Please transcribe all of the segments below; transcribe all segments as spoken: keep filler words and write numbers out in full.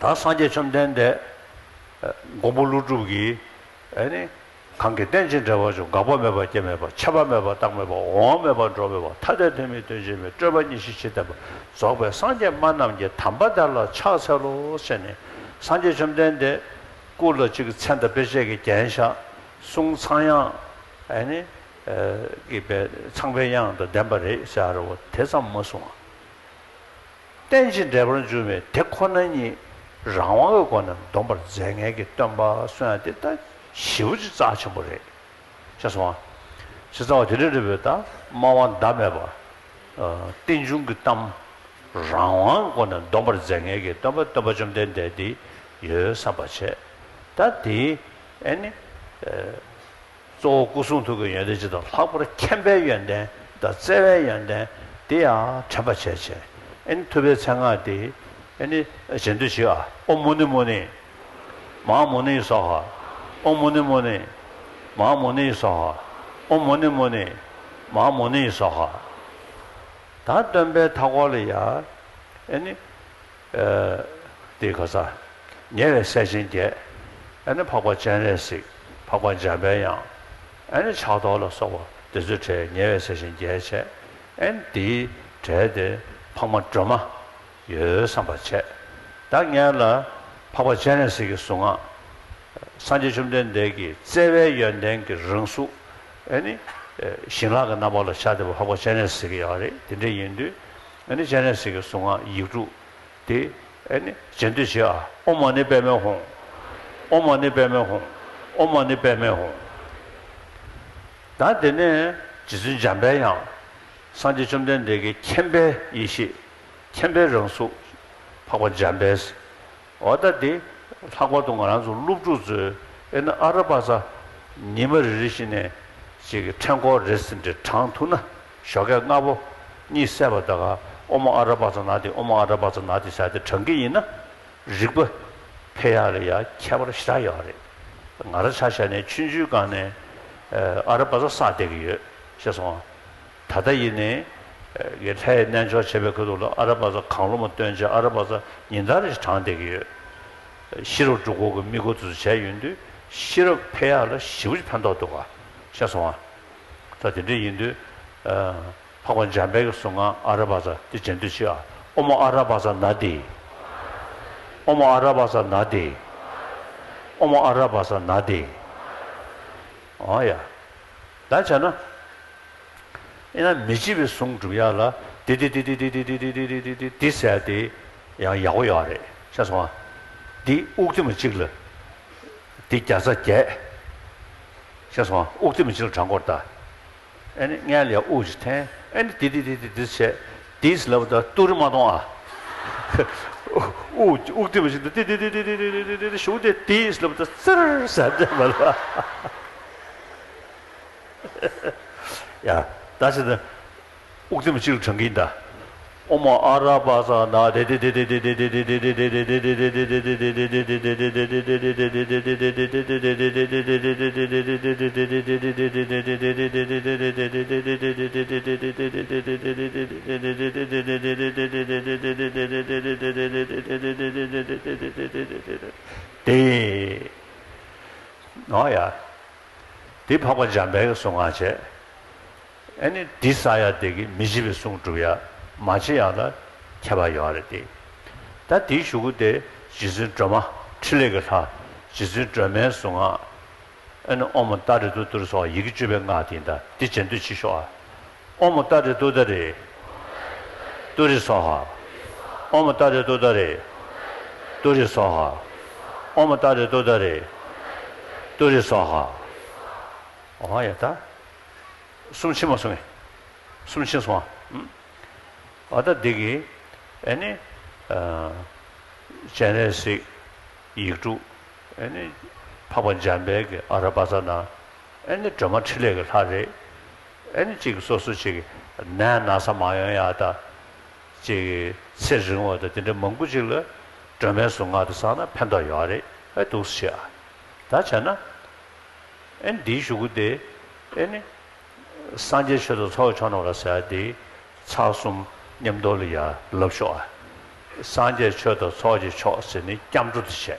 ད་སངས་རྒྱས་བཅོམ་ལྡན་འདས་མགོན་པོ་ཀླུ་སྒྲུབ་ཀྱིས་ཨེ་ནི། གང་གིས་རྟེན་ཅིང་འབྲེལ་བར་འབྱུང་། འགག་པ་མེད་པར་སྐྱེ་མེད་པར། ཆད་པ་མེད་པར་རྟག་མེད་པར། འོང་བ་མེད་པར་འགྲོ་མེད་པར། ཐ་དད་ཐུན་མིན་དོན་གཅིག་མིན། སྤྲོས་པ་གཉིས་ཞི་ཕྱིར་ལྡན་པ། རྫོགས་པའི་སངས་རྒྱས་སྨྲ་རྣམས་ཀྱིས། དམ་པ་དེ་ལ་ཕྱག་འཚལ་ལོ་ཞེས་ནས། སངས་རྒྱས་བཅོམ་ལྡན་འདས་སྐུ་ལ་གཅིག་གི་མཚན་དང་དཔེ་བྱད་ཀྱིས་བརྒྱན་བཞག་གསུང་ཚངས་དབྱངས་ཨེ་ནི་གི་པའི་ཚངས་པའི་དབྱངས་དང་ལྡན་པ་རེད་ཟེར་བ་དེ་ཙམ་མ་གསུངས། རྟེན་ཅིང་འབྲེལ་བར་འབྱུང་བའི་དེ་ཁོ་ན་ཉིད་རང་དབང་གི་སྒོ་ནས་འདོམས་པར་མཛད་མཁན་གྱི་སྟོན་པ་གསུང་ཡ་དེ་ད་ཞེ་པོ་ཅིག་རྩ་ཆེན་པོ་རེད། ཤེས་སོང་ང་། ཞེས་རྩ་བ་དེ་འདྲ་རེད་པས། ད་སྨྲ་བ་ཟླ་མེད་པ། ཨ། རྟེན་འབྱུང་གི་གཏམ་རང་དབང་གི་སྒོ་ནས་འདོམས་པར་མཛད་མཁན་གྱི་སྟོན་པ་སྟོན་པ་བཅོམ་ལྡན་འདས་དེ་ཡོད་བསམ་པ་བྱས། ད་དེ་ཨེ་ནི། ཨ། གཙོ་བོ་སྐུ་གསུང་ཐུགས་ཀྱི་ཡོན་ཏན་སྤྱི་དང་། ལྷག་པར་མཁྱེན་པའི་ཡོན་ཏན་དང་བརྩེ་བའི་ཡོན་ཏན་དེ་ཡང་དྲན་པ་བྱས་བྱས། ཨེ་ནི་ཐུབ་པའི་མཚན་སྔགས་དེ་ཨེ་ནི་རྗེས་ཟློས་བྱེད་ཨ། ཨོཾ་མུ་ནེ་མུ་ནེ་མ་ཧཱ་མུ་ནེ་སྭཱ་ཧཱ། ཨོཾ་མུ་ནེ་མུ་ནེ་མ་ཧཱ་མུ་ནེ་སྭཱ་ཧཱ། ཨོཾ་མུ་ནེ་མུ་ནེ་མ་ཧཱ་མུ་ནེ་སྭཱ་ཧཱ། ད་སྟོན་པའི་མཐའ་སྐོར་ལ་ཡ་ཨེ་ནི། ཨ། དེ་ག་ས། ཉེ་བའི་སྲས་ཆེན་བརྒྱད། ཨེ་ནི་འཕགས་པ་སྤྱན་རས་གཟིགས། འཕགས་པ་འཇམ་པའི་དབྱངས། ཨེ་ནི་ཕྱག་རྡོར་ལ་སོགས་པ་དེ་ཚོའི་གྲས་ཉེ་བའི་སྲས་ཆེན་བརྒྱད་བྱས། ཨེ་ནི་དེའི་གྲས་དེ་འཕགས་མ་སྒྲོལ་མ་ཡོད་བསམ་པ་བྱས། ད་ངས་ལ་འཕགས་པ་སྤྱན་རས་གཟིགས་ཀྱི་གཟུངས་སྔགས། སངས་རྒྱས་བཅོམ་ལྡན་འདས་ཀྱི་བརྩེ་བའི་ཡོན་ཏན་གྱི་རང་གཟུགས་ཨེ་ནི། ཨ། ཞིང་ལྷ་གི་རྣམ་པ་ལ་ཤར་བསྡད་པ་འཕགས་པ་སྤྱན་རས་གཟིགས་ཀྱི་ཡོད་རེད། དེ་འདྲ་ཡིན་དུས་ཨེ་ནི་སྤྱན་རས་གཟིགས་ཀྱི་གཟུངས་སྔགས་ཡིག་དྲུག་དེ་ཨེ་ནི་རྗེས་ཟློས་བྱེད་ཨ། ཨོཾ་མ་ཎི་པདྨེ་ཧཱུྃ། ཨོཾ་མ་ཎི་པདྨེ་ཧཱུྃ། ཨོཾ་མ་ཎི་པདྨེ་ཧཱུྃ། ད་དེ་ནས་རྗེ་བཙུན་འཇམ་པའི་དབྱངས། སངས་རྒྱས་བཅོམ་ལྡན་འདས་ཀྱི་མཁྱེན་པའི་ཡེ་ཤེས། མཁྱེན་པའི་རང་གཟུགས། འཕགས་པ་འཇམ་དཔལ། འོ་ད་དེ་ལྷག་པར་དུ་ང་རང་ཚོ་སློབ་ཕྲུག་ཚོས་ཨེ་ནི་ཨ་ར་པ་ཙ་ཉི་མ་རེ་རེ་བཞིན་ནས་ཅིག་གི་ཕྲེང་སྐོར་རེ་ཟིན་ཏེ་བགྲང་ཐུབ་ན། ཞོགས་ཀས་སྔ་པོ་གཉིད་སད་པ་ད་ག་ཨོཾ་ཨ་ར་པ་ཙ་ན་དྷཱིཿ། ཨོཾ་ཨ་ར་པ་ཙ་ན་དྷཱིཿ་ཟེར་ཏེ་བགྲང་གི་ཡིན་ན། རིག་པ་འཕེལ་ཡག་ལ་ཡ་ཁྱད་པར་ཞེ་དྲག་ཡོད་རེད། ང་རང་ཆ་བཞག་ནས་ཆུང་ཆུང་སྒང་ནས་ཨ་ར་པ་ཙ་བསགས་བསྡད་ཀྱི་ཡོད། ཤེས་སོང་ང་། ད་ལྟ་ཡིན་ནའི་ལྷའི་རྣལ་འབྱོར་བྱེད་པའི་ཁ་ཐུག་ལ་ཨ་ར་པ་ཙ་གང་བློ་མ་བཏོན་བྱས་ཨ་ར་པ་ཙ་ཉིན་ལྟར་རེ་བགྲང་བསྡད་ཀྱི་ཡོད། ཤེས་རབ་སྒྲུབ་སྐོར་གྱི་དམིགས་སྐོར་དེ་ཚོ་བྱས་ཡོང་དུས་ཤེས་རབ་འཕེལ་ཡག་ལ་ཞེ་པོ་ཅིག་ཕན་ཐོགས་འདུག་ག། ཤེས་སོང་ང་། ད་དེ་འདྲ་ཡིན་དུས། ཨ། འཕགས་པ་འཇམ་དཔལ་གྱི་གཟུངས་སྔགས་ཨ་ར་པ་ཙ་དེ་རྗེས་ཟློས་བྱེད་ཨ། ཨོཾ་ཨ་ར་པ་ཙ་ན་དྷཱིཿ། ཨོཾ་ཨ་ར་པ་ཙ་ན་དྷཱིཿ། ཨོཾ་ཨ་ར་པ་ཙ་ན་དྷཱིཿ། འོ་ཡ། ད་བྱས་ན། ཡིན་ན་མི་བརྗེད་པའི་གཟུངས་སྒྲུབ་ཡག་ལ་དེ་དེ་དེ་དེ་ཟེར་དེ་ཡང་ཡག་པོ་ཡོད་རེད། ཤེས་སོང་ང་། འདི་དབུགས་ཐིམ་གཅིག་ལ་འདི་བརྒྱ་རྩ་བརྒྱད། ཤེས་སོང་ང་། དབུགས་ཐིམ་གཅིག་ལ་བགྲང་དགོས་རེད་ད། ཨེ་ནི་སྔོན་ལ་ཡ་དབུགས་ཅིག་འཐེན། ཨེ་ནི་དེ་དེ་དེ་དེ་དེ་བྱས། དེས་ལབ་ད་ཏུ་རི་མ་གཏོང་ཨ། དབུགས་དབུགས་ཐིམ་གཅིག་ཏུ་དེ་དེ་དེ་ཞུ་དེ་དེས་ལབ་ད་ཙིར་ཟེར་དེ་མ་ལ། ཡ། ད་ཕྱིན་ད། དབུགས་ཐིམ་གཅིག་ལ་བགྲང་གིན་ད། ཨོཾ་ཨ་ར་པ་ཙ་ན་དྷཱིཿ། དེ། ཨོ་ཡ། དེ་འཕགས་པ་འཇམ་དཔལ་གྱི་གཟུངས་སྔགས་བྱས། ཨ་ནི་འདི་བསགས་ཡག་དེ་གིས་མི་བརྗེད་པའི་གཟུངས་སྒྲུབ་ཡག་མ་བརྗེད་ཡག་ལ་ཁྱད་པར་ཡོད་རེད་དེ། ད་དེའི་གཞུག་གུ་དེ་རྗེ་བཙུན་སྒྲོལ་མ་ཕྲིན་ལས་ཀྱི་ལྷ། རྗེ་བཙུན་སྒྲོལ་མའི་གཟུངས་སྔགས། ཨ་ནི་ཨོཾ་ཏཱ་རེ་ཏུཏྟཱ་རེ་སྭཱ་ཧཱ། ཡི་གེ་བཅུ་པའི་སྔགས་དེ་ཡིན་ད། དེ་རྗེས་ཟློས་བྱེད་ཤོག་ཨ། ཨོཾ་ཏཱ་རེ་ཏུཏྟཱ་རེ། ཏུ་རེ་སྭཱ་ཧཱ། ཨོཾ་ཏཱ་རེ་ཏུཏྟཱ་རེ། ཏུ་རེ་སྭཱ་ཧཱ། ཨོཾ་ཏཱ་རེ་ཏུཏྟཱ་རེ། ཏུ་རེ་སྭཱ་ཧཱ། ཨོ་ཡ་ད། གསུམ་ཕྱིན་མ་སོང་ངས། གསུམ་ཕྱིན་སོང་ཨ། ཨ་ད་འདི་གི་ཨ་ནི་ཨ་སྤྱན་རས་གཟིགས། ཡིག་དྲུག། ཨ་ནི་འཕགས་པ་འཇམ་དཔལ་གྱི་ཨ་ར་པ་ཙ་ན། ཨ་ནི་སྒྲོལ་མ་ཕྲིན་ལས་ཀྱི་ལྷ་རེད། ཨ་ནི་གཅིག་སོ་སོ་གཅིག་གི་ནད་ན་ཚ་མ་ཡོང་ཡག་ད། གཅིག་གི་ཚེ་རིང་བ་ད་དེ་འདྲ་མང་པོ་ཅིག་ལ་སྒྲོལ་མའི་གཟུངས་སྔགས་དེ་བསགས་ན་ཕན་ཐོགས་ཡོད་རེད། ཨ་འདུག་སེ་བྱེད་ཨ། ད་བྱས་ན། ཨེ་འདིའི་གཞུག་གུ་དེ་ཨེ་ནི། སངས་རྒྱས་ཆོས་དང་ཚོགས་ཀྱི་མཆོག་རྣམས་ལ་ཟེར་ཡ་དེ་ཚར་གསུམ་མཉམ་དུ་ལ་ཡ་ལབ་ཤོག་ཨ། སངས་རྒྱས་ཆོས་དང་ཚོགས་ཀྱི་མཆོག་ཟེར་ནས་སྐྱབས་འགྲོ་དེ་བྱས།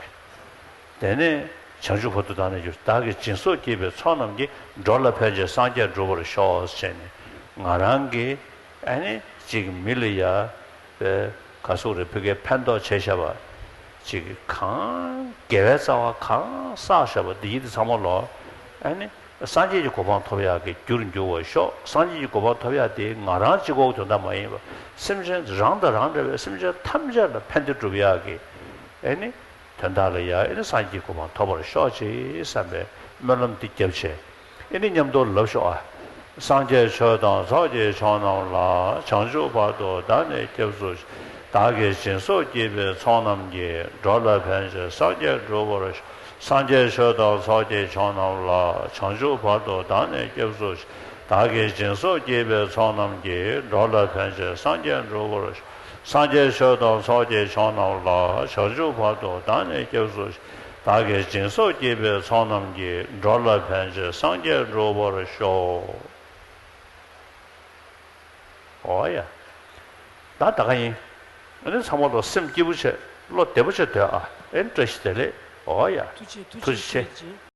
དེ་ནས་བྱང་ཆུབ་བར་དུ་བདག་ནི་སྐྱབས་སུ། བདག་གིས་སྦྱིན་སོགས་བགྱིས་པའི་ཚོགས་རྣམས་ཀྱིས། འགྲོ་ལ་ཕན་ཕྱིར་སངས་རྒྱས་འགྲུབ་པར་ཤོག་ཟེར་ནས། ང་རང་གིས་ཨ་ནི་གཅིག་མི་ལ་ཡ་པའི་ག་ཟུག་རེད། ཕ་གིའི་ཕན་ཐོགས་བྱས་བཞག་པ་གཅིག་གང་དགེ་བའི་རྩ་བ་གང་བསགས་བཞག་པ་འདི་ཡིན་དེ་ཚང་མ་ལོ། ཨ་ནི་སངས་རྒྱས་ཀྱི་གོ་འཕང་ཐོབ་ཡག་གི་རྒྱུར་འགྱུར་བར་ཤོག་སངས་རྒྱས་ཀྱི་གོ་འཕང་ཐོབ་ཡག་དེ་ང་རང་གཅིག་པོ་དོན་དག་མ་ཡིན་པར། སེམས་ཅན་རང་དང་རང་འདྲ་བའི་སེམས་ཅན་ཐམས་ཅད་ལ་ཕན་བདེ་སྒྲུབ་ཡག་གི་ཨ་ནི་དོན་དག་ལ་ཡ་ཨ་ནི་སངས་རྒྱས་ཀྱི་གོ་འཕང་ཐོབ་པར་ཤོག་ཅེས་བསམ་པའི་སྨོན་ལམ་འདི་བརྒྱབ་བྱས། ཨ་ནི་མཉམ་དུ་ལབ་ཤོག་ཨ། སངས་རྒྱས་ཆོས་དང་ཚོགས་ཀྱི་མཆོག་རྣམས་ལ། བྱང་ཆུབ་བར་དུ་བདག་ནི་སྐྱབས་སུ་མཆི། བདག་གིས་སྦྱིན་སོགས་བགྱིས་པའི་ཚོགས་རྣམས་ཀྱིས། འགྲོ་ལ་ཕན་ཕྱིར་སངས་རྒྱས་འགྲུབ་པར་ཤོག་སངས་རྒྱས་ཆོས་དང་ཚོགས་ཀྱི་མཆོག་རྣམས་ལ། བྱང་ཆུབ་བར་དུ་བདག་ནི་སྐྱབས་སུ་མཆི། བདག་གིས་སྦྱིན་སོགས་བགྱིས་པའི་ཚོགས་རྣམས་ཀྱིས། འགྲོ་ལ་ཕན་ཕྱིར་སངས་རྒྱས་འགྲུབ་པར་ཤོག་སངས་རྒྱས་ཆོས་དང་ཚོགས་ཀྱི་མཆོག་རྣམས་ལ། བྱང་ཆུབ་བར་དུ་བདག་ནི་སྐྱབས་སུ་མཆི། བདག་གིས་སྦྱིན་སོགས་བགྱིས་པའི་ཚོགས་རྣམས་ཀྱིས། འགྲོ་ལ་ཕན་ཕྱིར་སངས་རྒྱས་འགྲུབ་པར་ཤོག་འོ་ཡ། ད་ད་ག་ཡིན། ཨ་ནི་ཚང་མ་ལོ་སེམས་སྐྱིད་པོ་བྱས། བློ་བདེ་པོ་བྱས་སྡོད་ཨ། ཨེ་བཀྲ་ཤིས་བདེ་ལེགས། འོ་ཡ། ཐུགས་རྗེ་ཐུགས་ཐུགས་རྗེ་རྗེ་ཆེ། ཆེ།